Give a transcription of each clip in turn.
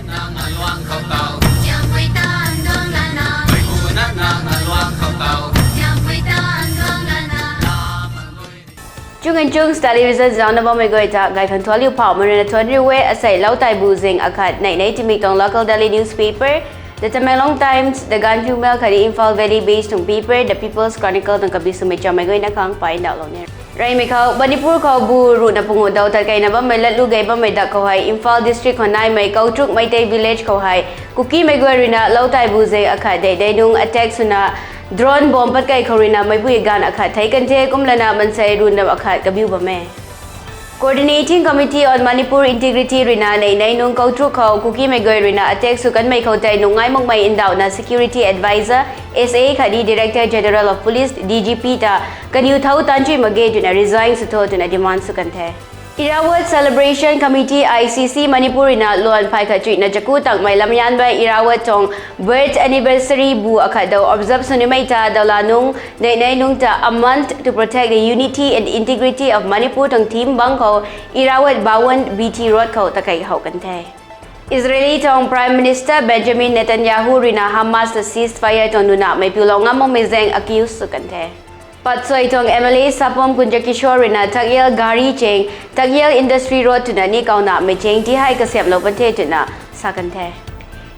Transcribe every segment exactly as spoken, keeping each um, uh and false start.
Nang aluang khou tau, Tiampui tan duang lana. Mei pu na nang aluang khou tau, Tiampui tan duang lana. Chung and Chungs Television zaucna bammei guay ta gay khang thuanliu phauhmei rui na thuanriu e. Asei Lautaibu zing akhat nei nei timik tuang local daily newspaper, The Tamenglong Times, The Gaanphiu Mail khatni Imphal Valley based tuang paper The People's Chronicle tuang kabi swmei chammei guayna khang pai ndauhlou ni. Reymei khou Manipur khou bu ruhna pungu dau tat keyna bammei latlu gei bammei dak khou hei Imphal district khou naimei Kautruk Meitei village khou hei Kukimei guay rui na Lautaibu zing akhat dei dei nung attack swna drone bomb pat key khou rui na meipui ganv akhat thei kan the. Kumlana mansei ruhna akhat kabiu bam e. Coordinating Committee on Manipur Integrity rui na nei nei nung Kautruk khou Kukimei guay rui na attack sw kanmei khou tei nung ngai makmei ndauhna security advisor, S A khatni Director General of Police, D G P ta kaniw thau taanchuy mak ge twna resign sw tho twna demand sw kan the. Irrawaddy Celebration Committee, I C C Manipur rui na luan phay khat chuihna chaku tangmei Lamyanba Irrawaddy tuang birth anniversary bu akhat dau observe sw nimei ta dawla nung nei nei nung ta A Month to Protect the Unity and Integrity of Manipur tuang theme bang khou Irrawaddy Bhawan, B T Road khou takei how kan the. Israeli tuang Prime Minister Benjamin Netanyahu rui na Hamas ta ceasefire tuang nunamei piulou ngam makmei zaeng accuse sw kan the. Patsoi tuang M L A Sapam Kunjakishore rui na Takyel gari chaeng, Takyel Industry Road twna ni kaunamei chaeng ti hei kasiamhlou pan the twna sa kan the.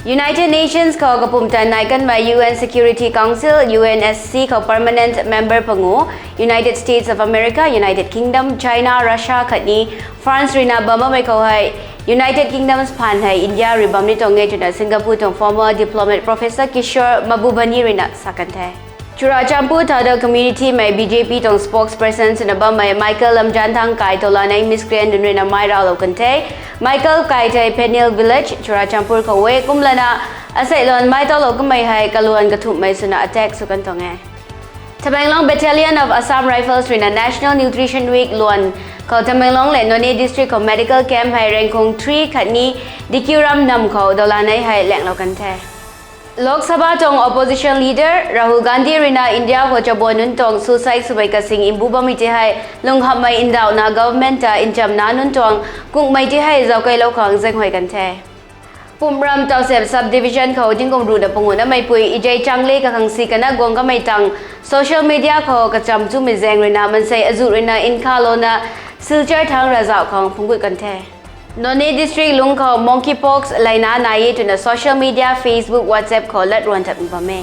United Nations khou kapumtan nai kanmei U N Security Council, U N S C khou permanent member pangu, United States of America, United Kingdom, China, Russia khatni France rui na bam bammei khou hei United Kingdoms phaan hei India rui bam ni tuang e twna Singapore tuang former diplomat Professor Kishore Mahbubani rui na sa kan the. Churachandpur Thadou community mei B J P tuang spokesperson swna bammei Michael Lamjanthang kai tow lanei miscreant nunc rui na mai raclou kan the. Michael kai thei Peniel Village, Churachandpur khou e. Kumlana asei luan mai tawlou kamei hei kaluan kathumhmei swna attack sw kan tuang e. Tamenglong Battalion of Assam Rifles rui na National Nutrition Week luan khou Tamenglong le Noney district khou medical camp hei Rengkhong three khatni Dikiuram nam khou dawlanei hei laenglou kan the. Lok Sabha tuang opposition leader Rahul Gandhi rui na India khou chabuan nunc tuang suicide swmei kasing mbu bammei ti hei lunghamhmei ndauhna government ta nchamna nunc tuang kungmei ti hei zaukeilou khang zaenghuay kan the. Pumram Tawsep subdivision khou tingkum ruhna pangu nameipui Ijay Changle kakhang si kana guang kamei tang social media khou kacham chumei zaeng rui na mansei azuh rui na nkhavlouna Silchar thangc ravzauh khang phungc gut kan the. Noney district lungc khou monkeypox leina nai e twna social media, Facebook, WhatsApp khou lat ruan tatmei bam e.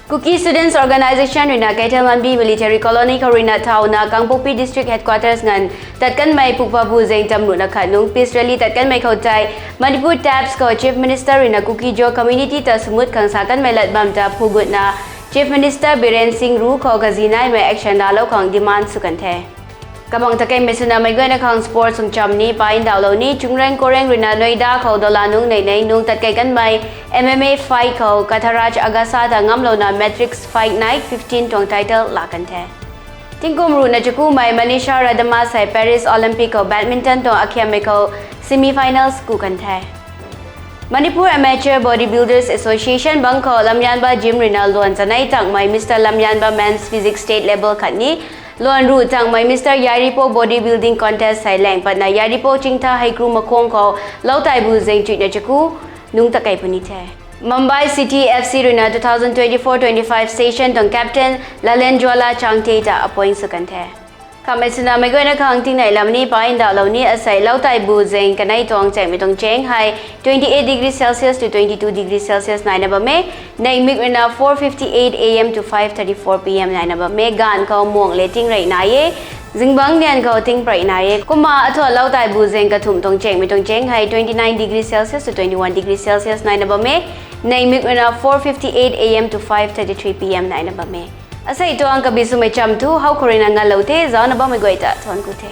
Kuki Students Organisation rui na Keithelmanbi Military Colony khou rui na thauna Kangpokpi District Headquarters nganv tat kanmei pukpabu zaeng tam ruhna khat nung peace rally tat kanmei khou tei Manipur TAPS khou Chief Minister rui na Kuki-Zo community ta swmut khang sa kanmei lat bam ta phugutna Chief Minister Biren Singh rui khou kazi naimei action laalou khang demand sw kan the. Kabang takeimei swna meic guayna khang sports sungcham ni pai ndauhlou ni. Chungrang Koreng rui na Noida khou dawla nung nei nei nung tatkei kanmei M M A fight khou Katharaj Agasa ta ngamlouna matrix fight night fifteen tuang title laa kan the. Tingkum ruhna chakumei Manisha Radhamas hei Paris Olympic khou badminton tuang akhiammei khou semi finals ku kan the. Manipur Amateur Bodybuilders Association bang khou Lamyanba gym rui na luan chanei tangmei Mister Lamyanba Men's Physique State Level khatni luan ruh tangmei Mister Yairipo Bodybuilding Contest hei laeng patna Yairipo Chingtha Heikru Makhong khou Lautaibu zaeng chuihna chaku nung takei puni the. Mumbai City F C rui na two thousand twenty-four twenty-five session tuang captain Lalenjwala Changte ta appoint sw kan the. Khamhmei swna meic guayna khang tingnei lam ni pai ndauhlou ni. Asei Lautaibu zaeng kanei tuang chaengmei tuang chaeng hei twenty-eight degree Celsius to twenty-two degree Celsius naina bam e. Neihmik rui na four fifty-eight A M to five thirty-four P M naina bam e. Gaanv khou muang le ting rey nai e. Zingbangc nian khou ting prey nai e. Kumna athuan Lautaibu zaeng kathumh tuang chaengmei tuang chaeng hei twenty-nine degree Celsius to twenty-one degree Celsius naina bam e. Neihmik rui na four fifty-eight A M to five thirty-three P M naina bam e. Asei tuang kabi swmei cham thu howkhou rui na nganlou the. Zaucna bammei guay ta thuanc ku the.